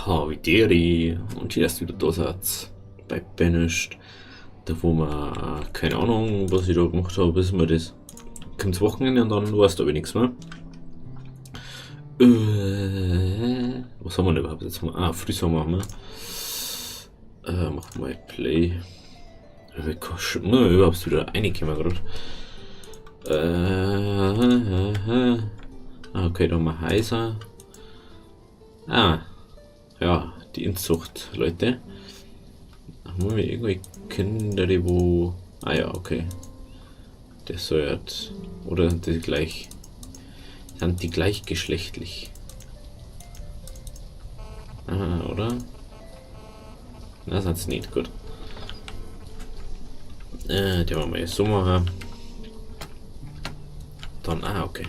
Havideri und schön, dass ihr wieder da seid bei Banished. Da wo wir, keine Ahnung, was ich da gemacht habe, wissen wir das. Kommt's Wochenende und dann weißt du aber nichts mehr. Was haben wir denn überhaupt jetzt? Ah, Frühsommer haben wir. Machen wir mal Play. Wir können überhaupt wieder reinkommen gerade. Okay, da haben wir Häuser. Ah, ja, die Inzucht, Leute. Haben wir irgendwie Kinder, die wo. Ah ja, okay. Der säuert. Oder sind die gleich? Sind die gleichgeschlechtlich? Ah, oder? Na, sind's nicht, gut. Der wollen wir jetzt so machen. Dann, ah, okay.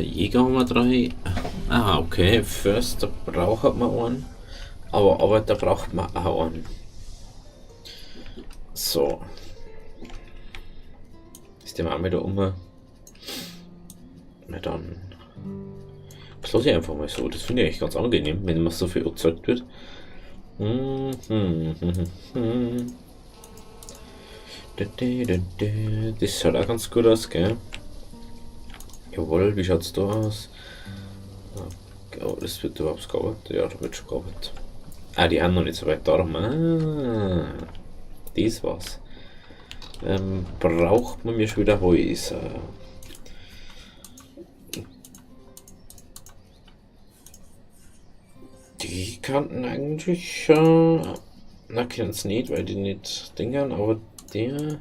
Jäger haben wir 3. Ah, okay. Förster braucht man einen. Aber Arbeiter braucht man auch einen. So. Ist der mal wieder um. Na dann. Das lasse ich einfach mal so. Das finde ich eigentlich ganz angenehm, wenn immer so viel erzeugt wird. Das schaut auch ganz gut aus, gell? Jawohl, wie schaut's da aus? Oh, das wird überhaupt gearbeitet. Ja, da wird schon gearbeitet. Ah, die haben noch nicht so weit darum. Ah, das war's. Braucht man mir schon wieder Häuser? Die kannten eigentlich, na, können's nicht, weil die nicht dingern, aber der.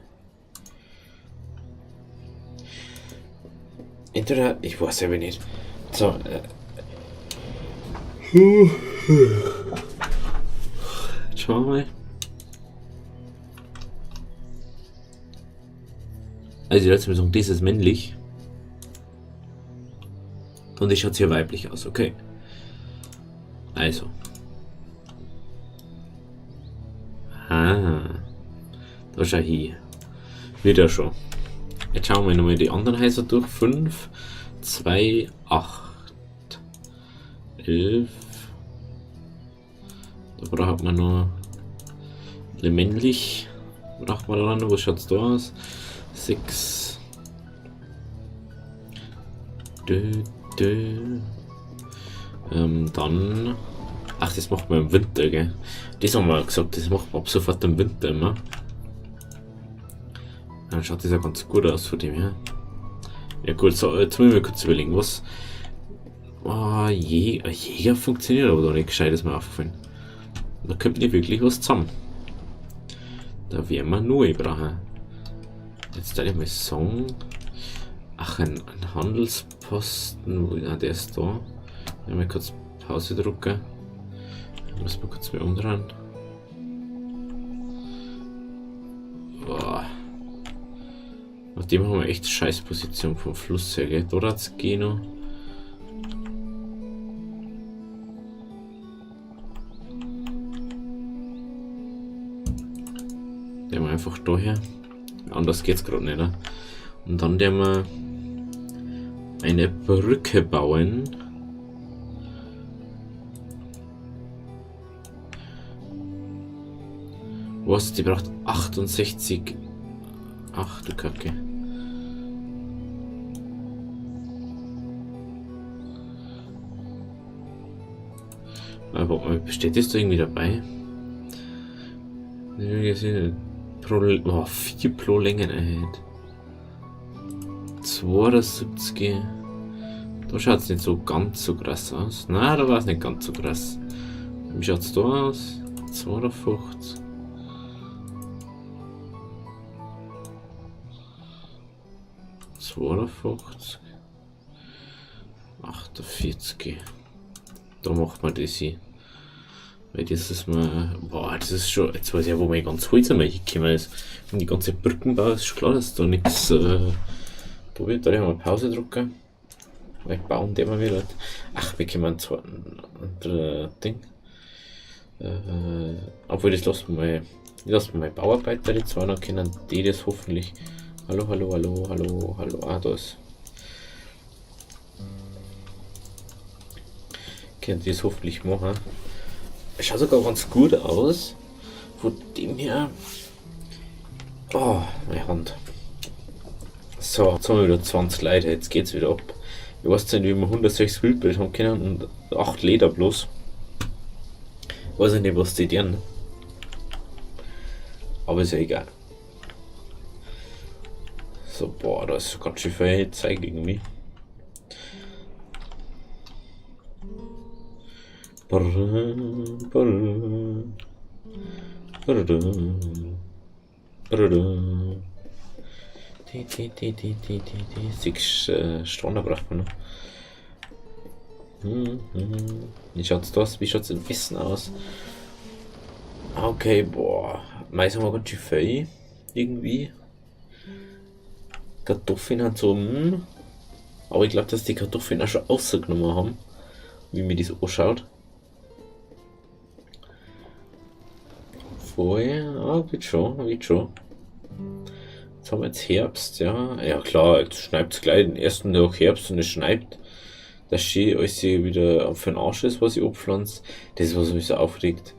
Entweder, ich weiß ja nicht. So, schauen wir mal. Also, die letzte Mal das ist männlich. Und die schaut sehr weiblich aus, okay. Also. Ah. Da schau hier. Wieder schon. Jetzt schauen wir nochmal die anderen Häuser durch. 5, 2, 8, 11. Da braucht man noch männlich. Braucht man da noch? Was schaut's da aus? 6. Dö, dö. Dann. Ach, das macht man im Winter, gell? Das haben wir gesagt, das macht man ab sofort im Winter immer. Dann schaut das ja ganz gut aus von dem her. Ja gut, so, jetzt muss ich mir kurz überlegen, was. Oh, Jäger funktioniert aber da nicht gescheit, ist mir aufgefallen. Da kommt nicht wirklich was zusammen. Da werden wir nur brauchen. Jetzt darf ich mal sagen. Ach, ein Handelsposten. Wo, ah, der ist da. Ich mal kurz Pause drücken. Muss man kurz mal umdrehen. Boah. Auf dem haben wir echt Scheißposition vom Fluss her, gell? Da hat's gehen noch. Der war einfach daher. Anders geht's grad nicht, ne? Und dann werden wir eine Brücke bauen. Was? Die braucht 68. Ach du Kacke. Aber steht das da irgendwie dabei? Pro, oh, 4 pro Längeneinheit. 72. Da schaut's nicht so ganz so krass aus. Nein, da war's nicht ganz so krass. Wie schaut's da aus? 52. 52. 48. Da macht man das hier. Weil das ist mal. Boah, das ist schon. Jetzt weiß ich ja, wo mein ganz Holz einmal hingekommen ist. Und die ganze Brückenbau ist schon klar, dass da nix. Da wird da mal Pause drücken. Weil bauen der mal wieder. Ach, wir können einen zweiten Ding. Obwohl, das lassen wir mal. Das lassen wir mal Bauarbeiter, die zwei noch können die das hoffentlich. Hallo, hallo, hallo, hallo, hallo. Ah, da ist. Könnt ihr es hoffentlich machen. Es schaut sogar ganz gut aus. Von dem her. Oh, meine Hand. So, jetzt haben wir wieder 20 Leute, jetzt geht's wieder ab. Ich weiß nicht, wie wir 106 Wildbret haben können und 8 Leder bloß. Ich weiß nicht, was die tun. Aber ist ja egal. So, boah, da ist ganz schön viel Zeug irgendwie. Die, 6 Stunden braucht man noch. Wie schaut's da aus? Wie schaut's im Essen aus? Okay, boah. Mais haben wir ganz schön viel. Irgendwie. Kartoffeln hat so. Aber ich glaub, dass die Kartoffeln auch schon rausgenommen haben. Wie mir das anschaut. Vorher, ah, geht schon, geht schon. Jetzt haben wir jetzt Herbst, ja. Ja klar, jetzt schneit's gleich den ersten Tag Herbst und es schneit. Dass schön alles hier wieder für den Arsch ist, was ich abpflanze. Das ist, was mich so aufregt.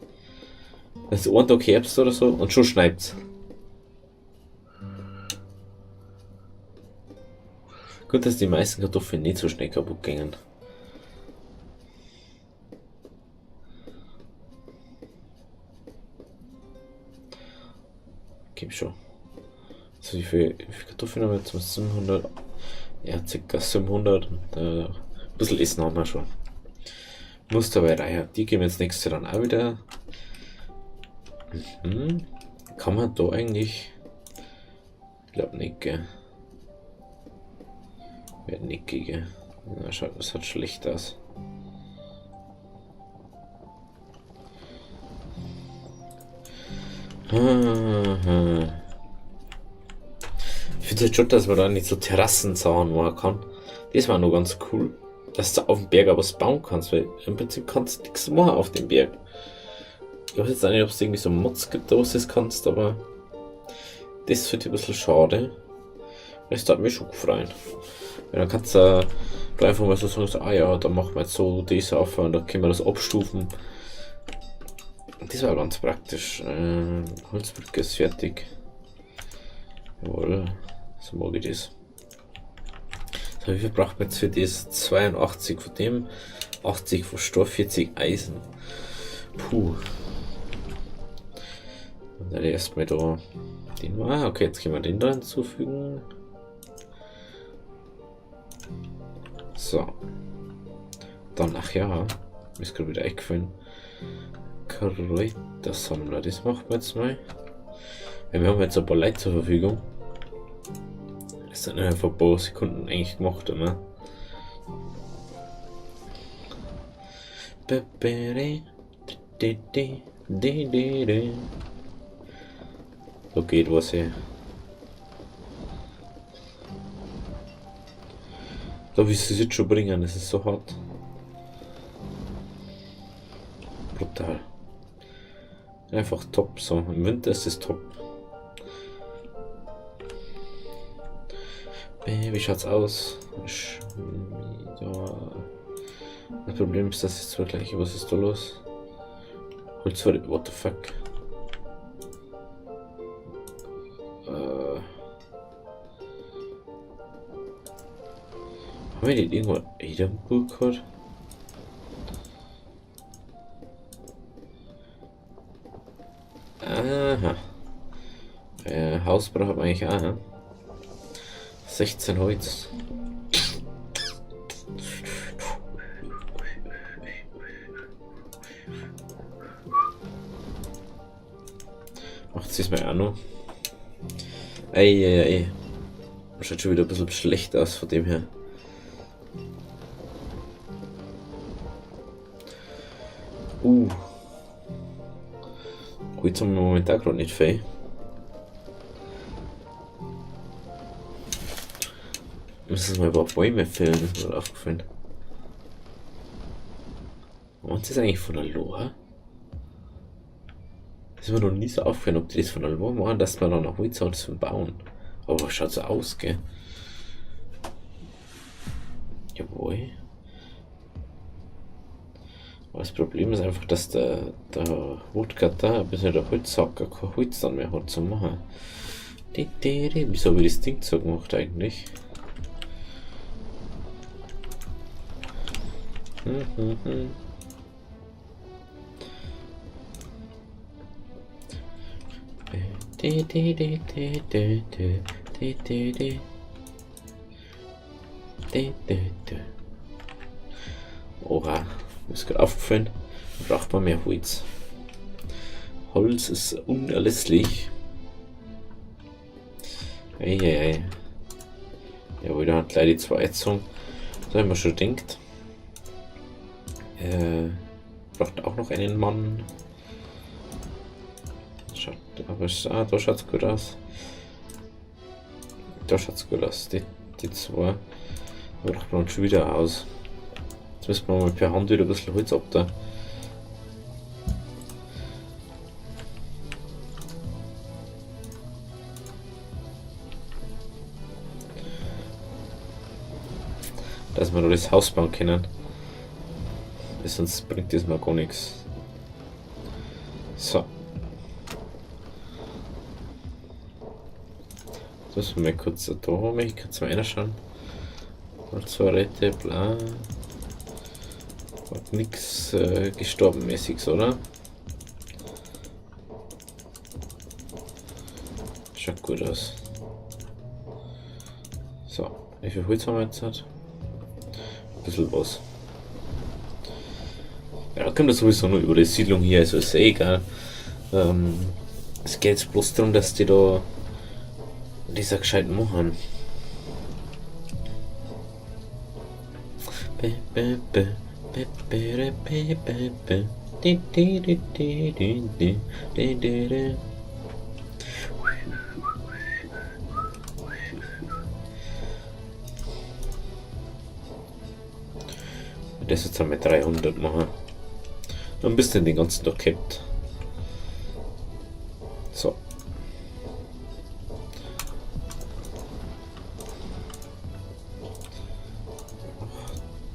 Das ist ein Tag Herbst oder so und schon schneit's. Gut, dass die meisten Kartoffeln nicht so schnell kaputt gingen. Gib schon. So, wie viel Kartoffeln haben wir jetzt? 700. Ja, circa 700. Und ein bisschen Essen haben wir schon. Muss dabei rein. Die gehen wir jetzt nächstes Jahr dann auch wieder. Kann man da eigentlich. Ich glaub nicht, gell? Wird nicht gell? Na, schaut, das hat schlecht aus. Ich finde es halt schon, dass man da nicht so Terrassensachen machen kann. Das war noch ganz cool, dass du auf dem Berg auch was bauen kannst, weil im Prinzip kannst du nichts machen auf dem Berg. Ich weiß jetzt auch nicht, ob es irgendwie so Mods gibt, wo du das kannst, aber das finde ich ein bisschen schade. Das würde mich schon freuen. Weil dann kannst du da einfach mal so sagen, so, ah ja, da machen wir jetzt so das auf und da können wir das abstufen. Und das war ganz praktisch. Holzbrücke ist fertig. Jawohl, so mag ich das. So, wie viel braucht man jetzt für das? 82 von dem, 80 von Stoff, 40 Eisen. Puh. Und dann erstmal da den mal. Okay, jetzt können wir den da hinzufügen. So. Dann, ach ja, mir ist gerade wieder eingefallen. Kräutersammler, das machen wir jetzt mal. Weil wir haben jetzt ein paar Leute zur Verfügung. Das sind einfach ein paar Sekunden eigentlich gemacht, oder? Da geht was, ey. Da willst du es jetzt schon bringen, das ist so hart. Brutal. Einfach top, so. Im Winter ist es top. Wie schaut's aus? Das Problem ist, dass ich zwar gleich. Was ist da los? Holz, what the fuck? Haben wir den irgendwo Edinburgh gehabt? Aha. Haus braucht man eigentlich auch, ne? 16 Holz. Macht es mal auch noch. Ei, ei, ei. Schaut schon wieder ein bisschen schlecht aus von dem her. Holz haben wir momentan grad nicht viel. Müssen wir mal ein paar Bäume fällen, das ist mir aufgefallen. Was ist eigentlich von der Lohe? Das ist mir noch nie so aufgefallen, ob die das von der Lohe machen, dass man dann noch Holz hat zum Bauen. Aber schaut so aus, gell? Jawohl. Aber das Problem ist einfach, dass der Woodcutter, ein bisschen der Holzhacker, kein Holz dann mehr hat zum Machen. Wieso habe ich das Ding so gemacht eigentlich? Oha, mir ist gerade aufgefallen, braucht man mehr Holz. Holz ist unerlässlich. Eieiei. Jawohl, da hat gleich die zwei gezogen. Das habe ich mir schon gedacht. Braucht auch noch einen Mann. Schaut, aber da schaut's gut aus. Da schaut's gut aus. Die zwei. Da braucht man schon wieder aus. Jetzt müssen wir mal per Hand wieder ein bisschen Holz ab da. Dass wir noch das Haus bauen können. Weil sonst bringt das mal gar nichts. So. Jetzt müssen wir mal kurz da haben. Ich kann jetzt mal reinschauen. Holzvorräte, bla. Hat nix gestorben mäßiges, oder? Schaut gut aus. So, wie viel Holz haben wir jetzt? Ein bisschen was. Ja, da kommt das sowieso nur über die Siedlung hier, also ist eh egal. Es geht jetzt bloß darum, dass die da das auch gescheit machen. Das jetzt einmal 300 machen. Dann bist du den ganzen Tag gehabt. So.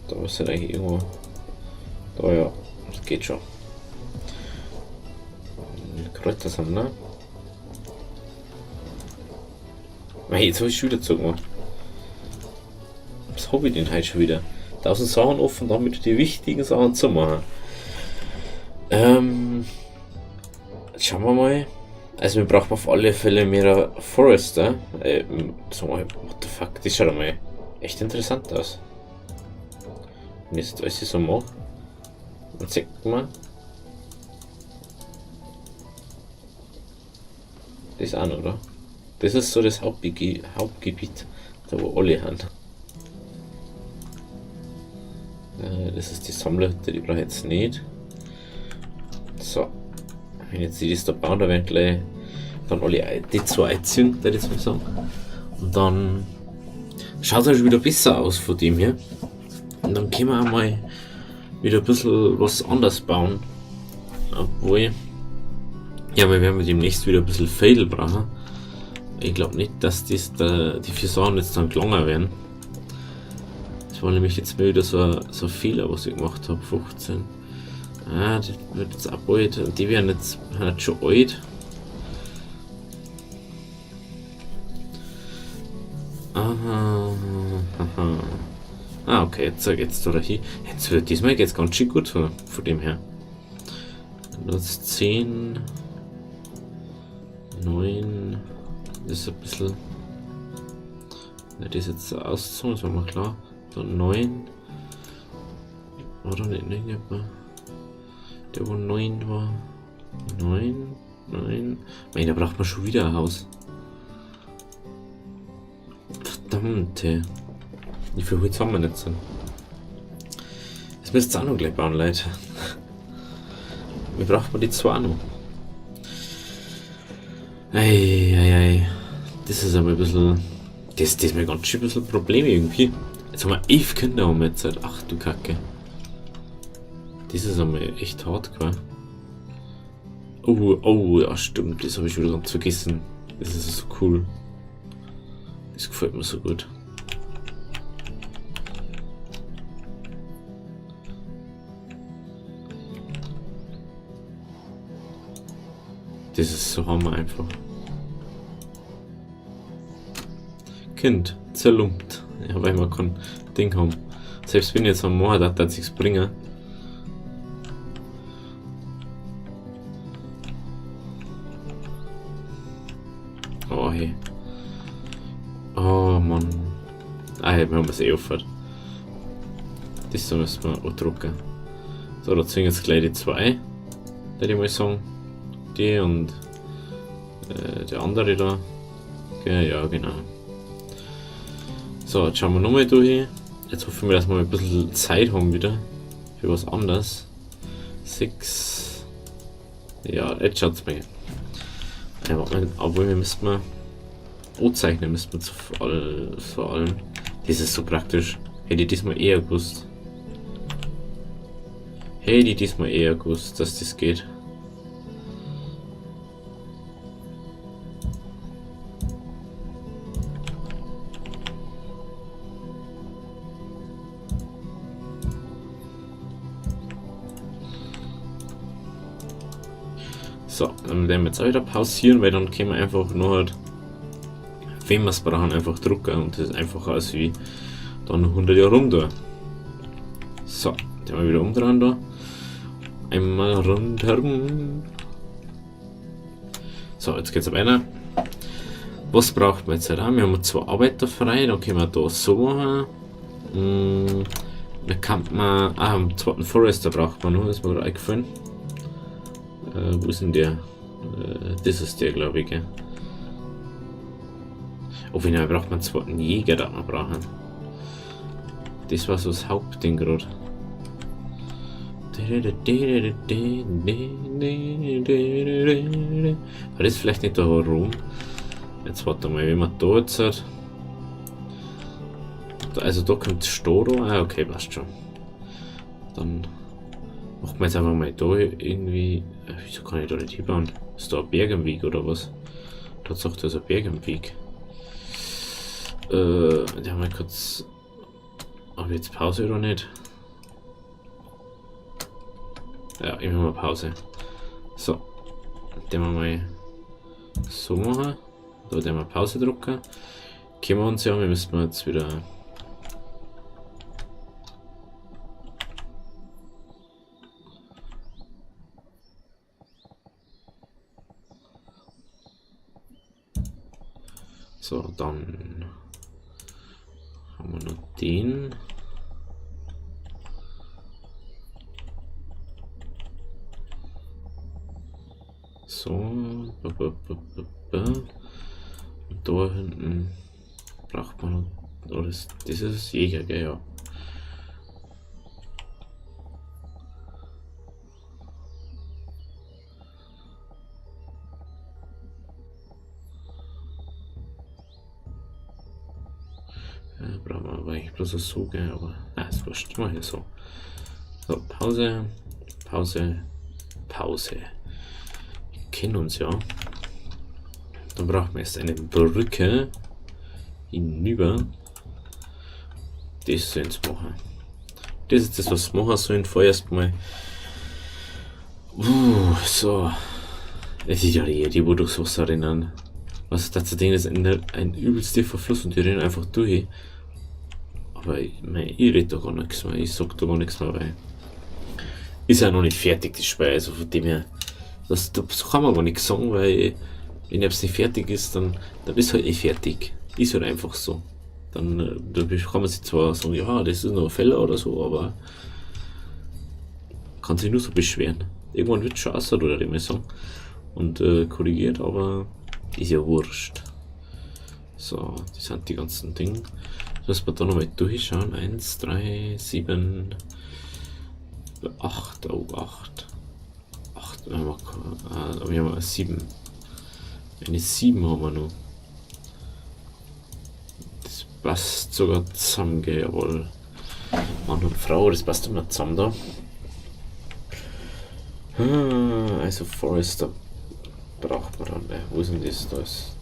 Da ist ja eigentlich irgendwo. Da ja, das geht schon. Kräutersammler. Hey, jetzt hab ich schon wieder zugemacht. Was hab ich denn heute schon wieder? 1000 Sachen offen, damit die wichtigen Sachen zu machen. Schauen wir mal. Also wir brauchen auf alle Fälle mehr Forester. So, what the fuck, das schaut einmal echt interessant aus. Wenn ich das alles so mache, dann zeigt man. Das auch noch, oder? Das ist so das Hauptgebiet, da wo alle haben. Das ist die Sammlerhütte, die brauche ich jetzt nicht. So. Wenn jetzt die das da bauen, da werden gleich dann alle die zwei einziehen, würde ich jetzt mal sagen. Und dann schaut es auch schon wieder besser aus von dem hier. Und dann können wir auch mal wieder ein bisschen was anders bauen. Obwohl, ja, wir werden demnächst wieder ein bisschen Fädel brauchen. Ich glaub nicht, dass die vier Sachen jetzt dann gelangen werden. Das war nämlich jetzt mal wieder so ein Fehler, was ich gemacht hab. 15. Ah, das wird jetzt auch bald. Und die werden jetzt halt schon alt. Aha, aha. Ah, okay, jetzt geht's da hin. Jetzt wird diesmal geht's ganz schön gut von dem her. Das ist 10, 9, das ist ein bisschen. Ja, das ist jetzt ausgezogen, das war mal klar. Dann 9. War da nicht irgendjemand? Der wo 9 war. 9, 9. Nein, da braucht man schon wieder ein Haus. Verdammte. Wie viel Holz haben wir jetzt denn? Das müsst ihr auch noch gleich bauen, Leute. Wir brauchen die zwei auch noch. Ei, ei, ei. Das ist aber ein bisschen. Das ist mir ganz schön ein bisschen Problem irgendwie. Jetzt haben wir 11 Kinder um jetzt. Ach du Kacke. Das ist einmal echt hart, gell? Oh, oh, ja stimmt, das habe ich wieder ganz vergessen. Das ist so cool. Das gefällt mir so gut. Das ist so hammer einfach. Kind, zerlumpt. Ja, weil wir kein Ding haben. Selbst wenn ich jetzt am Morgen da, das sich's bringen. Oh, hey. Oh, Mann. Ah, wir haben es eh offen. Das da müssen wir auch drucken. So, da ziehen jetzt gleich die zwei. Würde ich mal sagen. Die und der andere da. Okay, ja, genau. So, jetzt schauen wir nochmal durch. Jetzt hoffen wir, dass wir ein bisschen Zeit haben wieder. Für was anderes. 6. Ja, jetzt schaut's mal. Ja, warte mal, obwohl wir müssen mal anzeichnen, müssen wir vor allem. Das ist so praktisch. Hätte ich diesmal eher gewusst. Hätte ich diesmal eher gewusst, dass das geht. So, dann werden wir jetzt auch wieder pausieren, weil dann können wir einfach nur halt, wenn wir es brauchen, einfach drucken und das ist einfacher als wie dann 100 Jahre rum da. So, den wir wieder umdrehen da. Einmal rundherum. So, jetzt geht's weiter. Was braucht man jetzt? Wir haben 2 Arbeiter frei, dann können wir da so machen. Da kann man. Ah, einen zweiten Forester braucht man noch, das ist mir gerade eingefallen. Wo ist denn der? Das ist der, glaub ich, gell? Oh, wenn, braucht man einen zweiten Jäger, da man brauchen. Das war so das Hauptding grad. War das vielleicht nicht da rum? Jetzt warte mal, wenn man da jetzt hat. Da, also da kommt Storo. Ah, okay, passt schon. Dann machen wir jetzt einfach mal da irgendwie. Wieso kann ich da nicht hinbauen? Ist da ein Berg im Weg oder was? Tatsache, da ist ein Berg im Weg. Da haben wir kurz. Hab ich jetzt Pause oder nicht? Ja, ich mach mal Pause. So. Den wir mal so machen. Da werden wir Pause drücken. Können wir uns ja, wir müssen jetzt wieder. So, dann haben wir noch den. So. Und da hinten braucht man noch, oder ist, das ist Jäger, gell, ja. Ja, brauchen wir aber eigentlich bloß so, gell, aber, ah, ist wurscht, mach ich so. So, Pause, Pause, Pause. Wir kennen uns ja. Dann brauchen wir jetzt eine Brücke hinüber. Das sollen sie machen. Das ist das, was sie machen sollen. Vorerst mal. So. Es ist ja die, wo durchs Wasser rennen. Was ist das Ding? Das ist ein übelst tiefer Fluss und die rennen einfach durch. Aber ich red da gar nichts mehr. Ich sag da gar nichts mehr, weil ist ja noch nicht fertig, das Spiel. Also von dem her, das kann man gar nichts sagen, weil wenn es nicht fertig ist, dann ist halt nicht fertig. Ist halt einfach so. Dann da kann man sich zwar sagen, ja, das ist noch ein Fehler oder so, aber kann sich nur so beschweren. Irgendwann wird es schon außer, oder ich mal sagen. Und korrigiert, aber ist ja wurscht. So, das sind die ganzen Dinge. Lass mal da nochmal durchschauen. 1, 3, 7, 8, oh, 8. 8, wir haben 7. Eine 7 haben wir noch. Das passt sogar zusammen, gell, jawohl. Mann und Frau, das passt immer zusammen da. Ah, also Forester braucht man dann. Wo ist denn das? Da ist.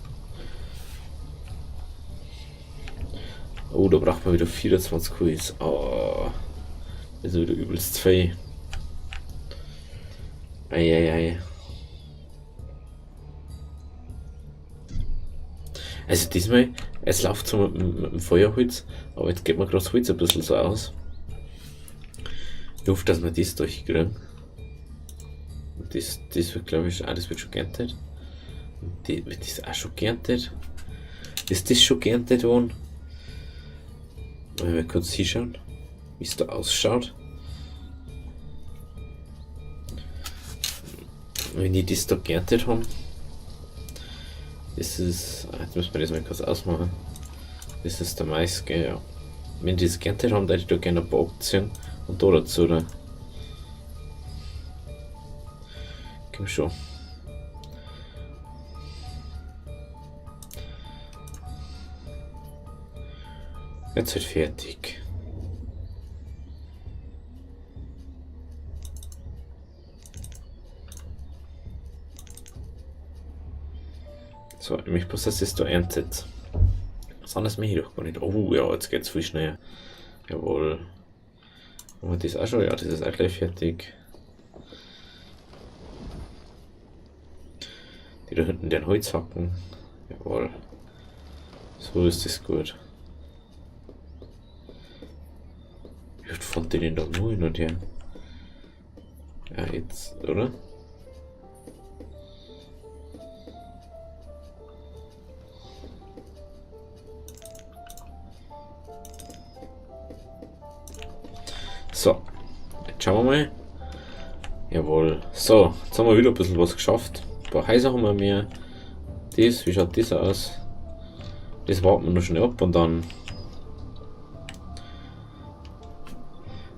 Oh, da braucht man wieder 24 Quiz. Oh, das ist wieder übelst fei. Ei, ei, ei. Also diesmal, es läuft so mit dem Feuerholz, aber jetzt geht mir gerade das Holz ein bisschen so aus. Ich hoffe, dass wir das da hinkriegen. Und das wird, glaube ich, das wird schon geerntet. Und die, wird das auch schon geerntet? Ist das schon geerntet worden? Mal kurz hinschauen, wie es da ausschaut. Wenn die das da geerntet haben, das ist, jetzt müssen wir das mal kurz ausmachen. Das ist der Mais, gell, ja. Wenn die das geerntet haben, würde ich da gerne ein paar abziehen und da dazu, oder? Komm schon. Jetzt wird fertig. So, ich möchte bloß, dass das da erntet. Was anderes möchte ich doch gar nicht. Oh ja, jetzt geht's viel schneller. Jawohl. Und das ist auch schon, ja, das ist auch gleich fertig. Die da hinten den Holz hacken. Jawohl. So ist das gut. Wie oft fand die denn da nur hin und her? Ja, jetzt, oder? So, jetzt schauen wir mal. Jawohl. So, jetzt haben wir wieder ein bisschen was geschafft. Ein paar Häuser haben wir mehr. Das, wie schaut das aus? Das warten wir noch schnell ab und dann.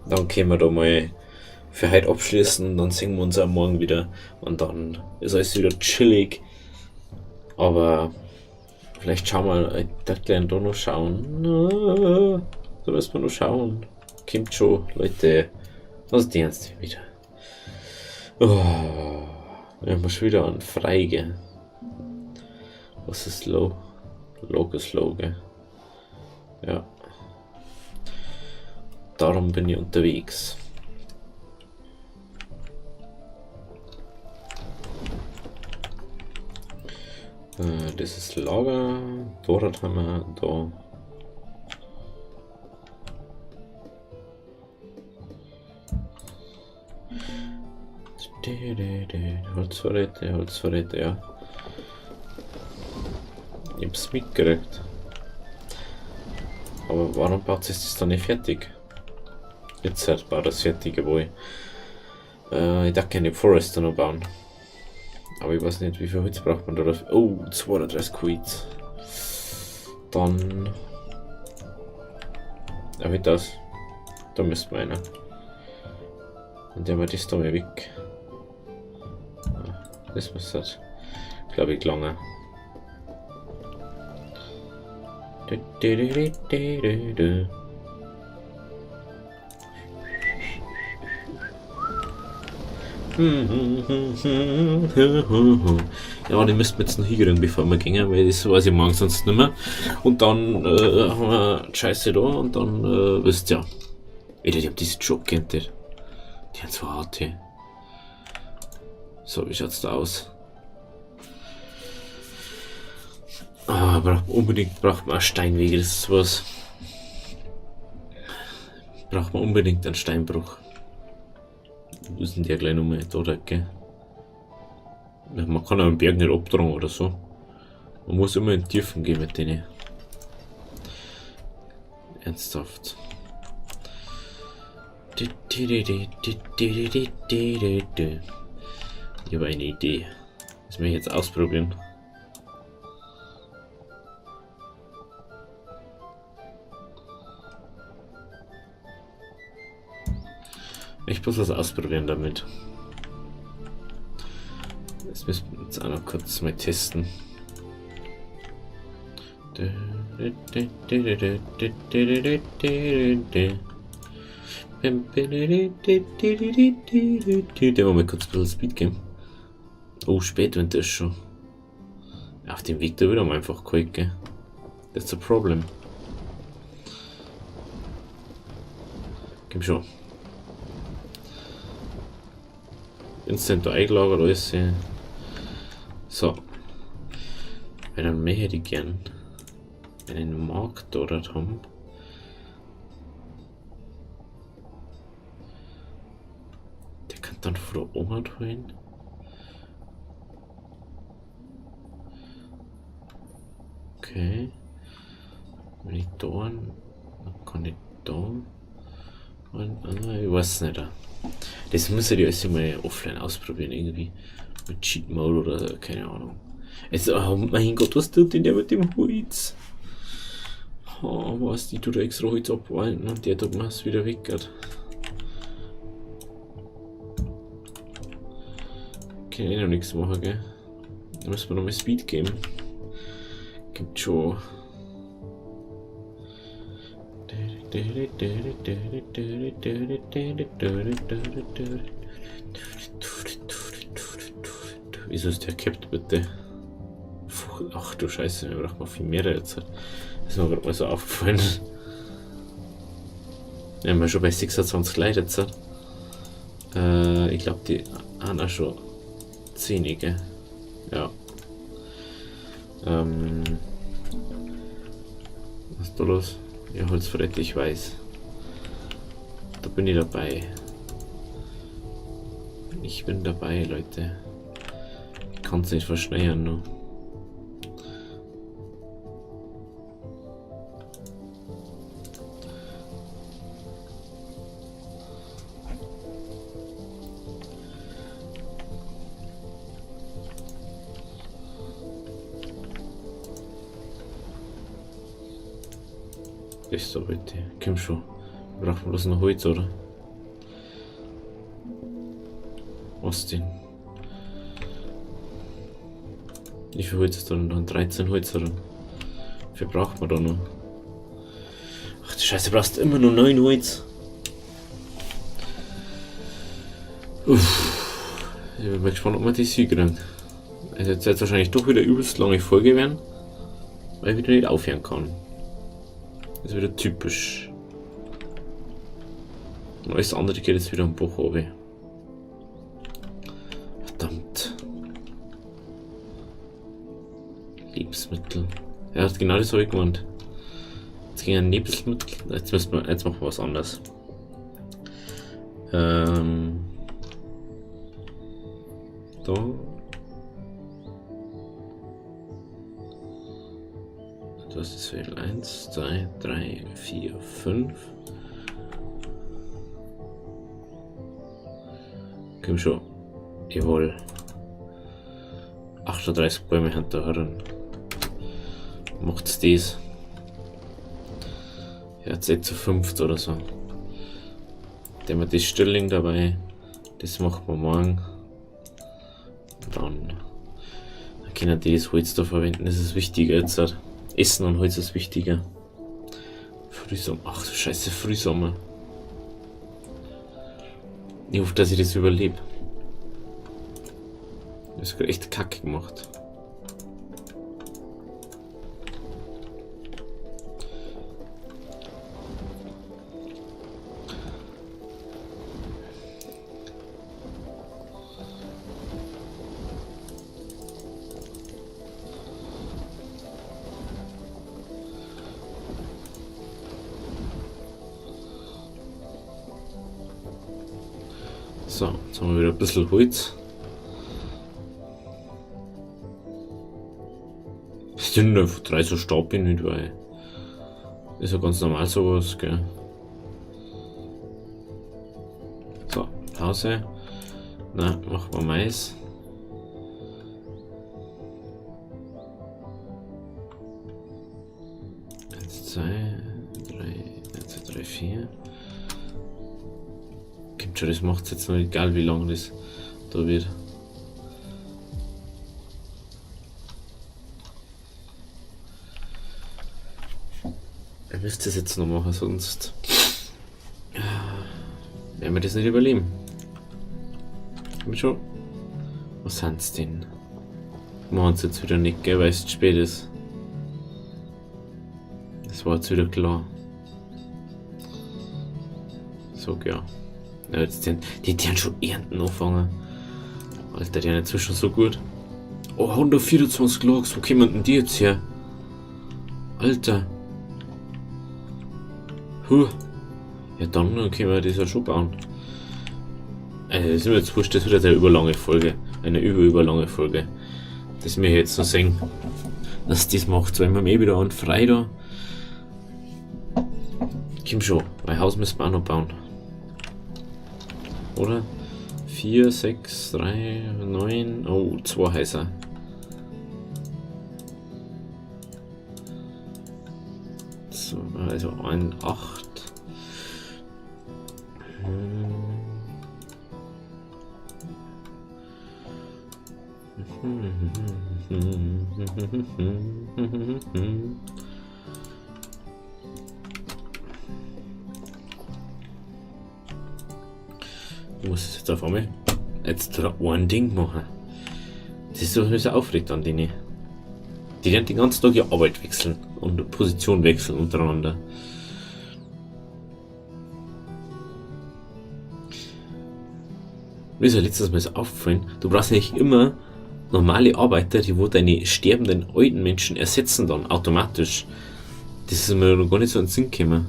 Dann können wir da mal für heute abschließen und dann sehen wir uns auch morgen wieder. Und dann ist alles wieder chillig. Aber vielleicht schauen wir, ich darf gleich da noch schauen. Da müssen wir noch schauen. Kommt schon, Leute. Was ist ernst wieder? Oh, wir haben schon wieder einen Freige. Was ist low? Low ist low, gell? Ja. Darum bin ich unterwegs. Das ist Lager. Dort haben wir da. Holzvorräte, Holzvorräte, ja. Ich hab's mitgekriegt. Aber warum baut sich das dann nicht fertig? Jetzt halt baut das fertig, jawohl. Ich darf keine Forester noch bauen. Aber ich weiß nicht, wie viel Holz braucht man da dafür. Oh, 32 Holz. Dann. Ja, wie das? Da müssten wir einer. Und der war das da mal weg. Das muss halt, glaube ich, lange. Ja, die müssten wir jetzt noch hinkriegen, bevor wir gehen, weil das weiß ich morgen sonst nicht mehr. Und dann haben wir Scheiße da und dann wisst ihr ja. Alter, ich hab diesen Job geerntet. Die haben so hart hier. So, wie schaut's da aus? Ah, unbedingt braucht man Steinwege, das ist was. Braucht man unbedingt einen Steinbruch. Wo ist denn der gleich nochmal? Da, gell? Ja, man kann auch einen Berg nicht abtragen oder so. Man muss immer in die Tiefen gehen mit denen. Ernsthaft. Ich habe eine Idee. Das möchte ich jetzt ausprobieren. Ich muss was ausprobieren damit. Das müssen wir jetzt auch noch kurz mal testen. Der mal kurz ein bisschen Speed geben. Oh, Spätwinter ist schon. Auf dem Weg da wieder mal einfach kalt, gell? That's a problem. Komm schon. Instant da eingelagert, alles hier. So. Weil dann möchte ich gern. einen Markt dort haben. Der kann dann von der Oma holen. Okay. Wenn ich da dann kann ich da. Und, ich weiß nicht. Das muss ich alles mal offline ausprobieren, irgendwie. Mit Cheat Mode oder keine Ahnung. Jetzt, oh mein Gott, was tut denn der mit dem Holz? Oh, was, die tut da extra Holz abwalten und der tut mir's wieder weg. Kann ich noch nichts machen, gell? Da müssen wir noch mal Speed geben. Gibt schon. Wieso ist der capped, bitte? Ach du Scheiße, wir brauchen mal viel mehr jetzt. Das ist mir gerade mal so aufgefallen. Wir haben ja schon bei 26 Leute jetzt. Ich glaube, die haben auch schon 10, gell? Ja. Was ist da los? Ja, Holzbrett, ich weiß. Da bin ich dabei. Ich bin dabei, Leute. Ich kann's nicht verschneiern, nur. Ist so, bitte. Komm schon. Braucht man bloß noch Holz, oder? Was denn? Wie viel Holz ist da denn noch? 13 Holz, oder? Wie viel braucht man da noch? Ach du Scheiße, brauchst du immer nur 9 Holz. Uff. Ich bin mal gespannt, ob wir die Sieg kriegen. Also jetzt wird es wahrscheinlich doch wieder übelst lange Folge werden, weil ich wieder nicht aufhören kann. Das ist wieder typisch. Und alles andere geht jetzt wieder am Bach runter. Verdammt. Lebensmittel. Ja, genau das habe ich gemeint. Jetzt ging ein Lebensmittel. Jetzt müssen wir, jetzt machen wir was anderes. Da. Das ist Viertel 1, 2, 3, 4, 5. Komm schon. Jawohl. 38 Bäume haben da herin. Macht's das? Ja, jetzt eh zu 5 oder so. Dann haben wir das Stilling dabei. Das machen wir morgen. Und dann können die das Holz da verwenden. Das ist wichtiger jetzt. Essen und Holz ist wichtiger. Frühsommer. Ach du Scheiße, Frühsommer. Ich hoffe, dass ich das überlebe. Das hat echt kacke gemacht. So, jetzt haben wir wieder ein bisschen Holz. Es sind einfach 3 so Stapel nicht, weil ist ja ganz normal sowas, gell? So, Pause. Na, machen wir Mais. 1, 2, 3, 1, 2, 3, 4. Kommt schon, das macht's jetzt noch egal, wie lang das da wird. Ihr müsst das jetzt noch machen, sonst werden wir das nicht überleben. Komm schon. Was sind's denn? Machen's jetzt wieder nicht, gell, weil es zu spät ist. Das war jetzt wieder klar. So, ja. Ja, jetzt die haben schon Ernten angefangen. Alter, die sind inzwischen so gut. Oh, 124 Logs, wo kommen denn die jetzt her? Alter. Huh. Ja, dann können wir das ja schon bauen. Also, das ist mir jetzt wurscht, das wird jetzt eine überlange Folge. Eine überlange Folge. Das mir jetzt noch sehen, dass das macht, weil wir eh wieder an frei da. Komm schon, mein Haus müssen wir auch noch bauen. Oder? 4, 6, 3, 9, oh, 2 Häuser. So, also 1, 8. Ich muss jetzt auf einmal jetzt ein Ding machen. Das ist so, so aufregt an denen. Die werden den ganzen Tag ihre Arbeit wechseln und Position wechseln untereinander. Mir ist ja letztes Mal so aufgefallen, du brauchst nicht immer normale Arbeiter, die wo deine sterbenden alten Menschen ersetzen dann automatisch. Das ist mir noch gar nicht so in den Sinn gekommen.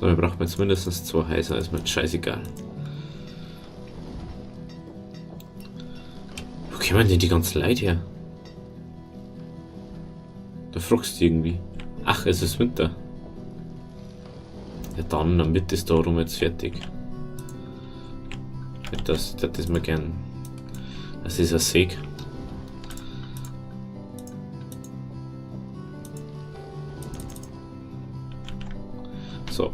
So, wir brauchen jetzt mindestens 2 Häuser, ist mir jetzt scheißegal. Wo kommen denn die ganzen Leute her? Da fragst du irgendwie. Ach, es ist Winter. Ja dann wird das da rum jetzt fertig. Das ist mir gern. Das ist ein Seg. So.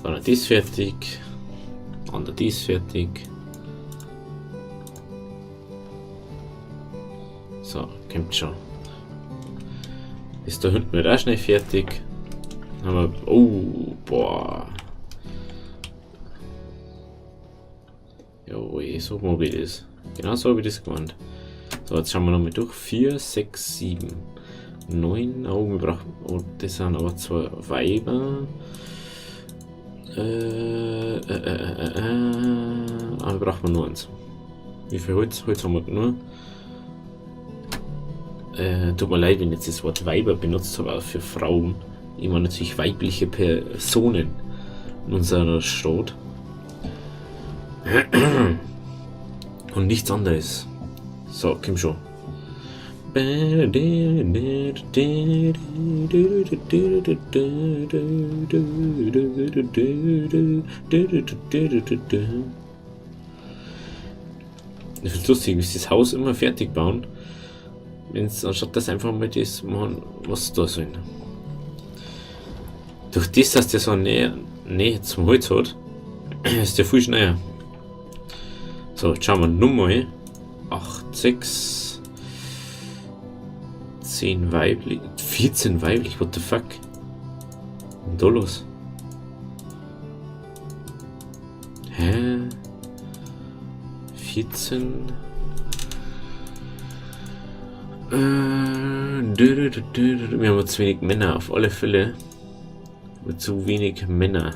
Dann ist das fertig. Dann ist das fertig. So, kommt schon. Ist da hinten wird auch schnell fertig. Haben wir, oh, boah. Jawohl, so mag ich das. Genau so habe ich das gemeint. So, jetzt schauen wir nochmal durch. 4, 6, 7, 9. Oh, wir brauchen. Oh, das sind aber 2 Weiber. Ah, wir brauchen nur eins. Wie viel Holz? Holz haben wir nur. Tut mir leid, wenn ich jetzt das Wort Weiber benutzt habe, auch für Frauen. Ich meine natürlich weibliche Personen in unserer Stadt. Und nichts anderes. So, komm schon. Ich find's lustig, wie sie das Haus immer fertig bauen. Wenn's anstatt das einfach mal das machen, was da sollen. Durch das, dass der so eine Nähe zum Holz hat, ist der viel schneller. So, jetzt schauen wir nochmal. 8, 6, 10 weiblich, 14 weiblich, what the fuck? Was ist denn da los? Hä? 14? Wir haben zu wenig Männer, auf alle Fälle. Wir haben zu wenig Männer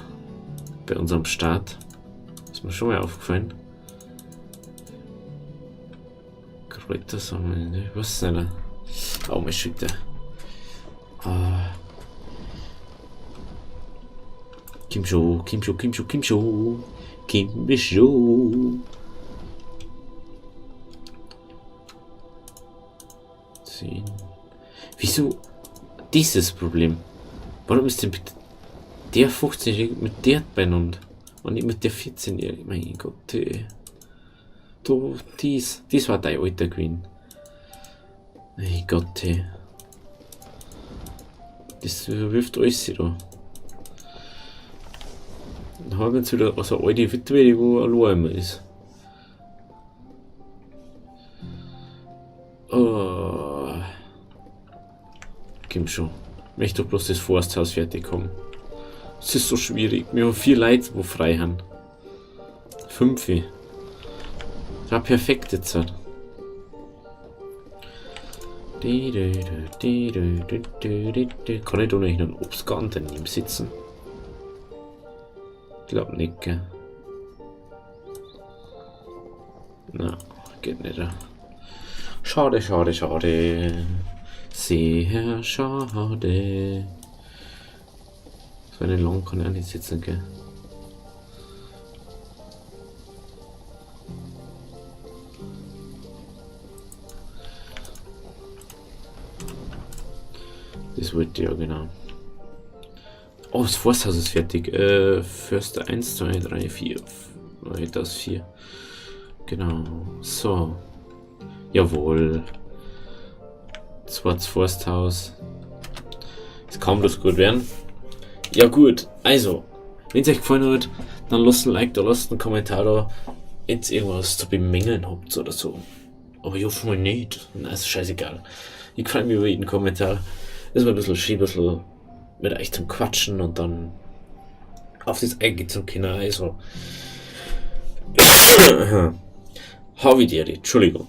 bei unserem Start. Ist mir schon mal aufgefallen. Kräuter sammeln, ne? Was ist denn da? Oh, mein Schütter. Ah. Kim schon, Kim schon, Kim schon, Kim schon. Kim schon. 10. Wieso dieses Problem? Warum ist denn bitte der 15-Jährige mit der beieinander und nicht mit der 14-Jährigen? Mein Gott, ey. Du, dies war dein alter gewesen. Mein Gott, ey. Das wirft alles da. Dann haben wir jetzt wieder so eine alte Witwe, die wo allein immer ist. Oh. Komm schon. Ich möchte doch bloß das Forsthaus fertig haben. Es ist so schwierig. Wir haben 4 Leute, die frei haben. 5. Das war perfekt jetzt. Kann ich da noch einen Obstgarten daneben sitzen? Ich glaub nicht, gell? Na, geht nicht. Schade, schade, schade. Sehr schade. So einen Long kann ich auch nicht sitzen, gell? Das wollte ich ja, genau. Oh, das Forsthaus ist fertig. Förster 1, 2, 3, 4. Das 4. Genau. So. Jawohl. Zweites Forsthaus. Es kann bloß gut werden. Ja gut, also, wenn es euch gefallen hat, dann lasst ein Like da, lasst einen Kommentar da, wenn ihr irgendwas zu bemängeln habt oder so. Aber ich hoffe mal nicht. Na, ist scheißegal. Ich freue mich über jeden Kommentar. Ist mal ein bisschen schön, ein bisschen mit euch zum Quatschen und dann auf das eingehen zum Kinder. Also, hau wie dir, Entschuldigung.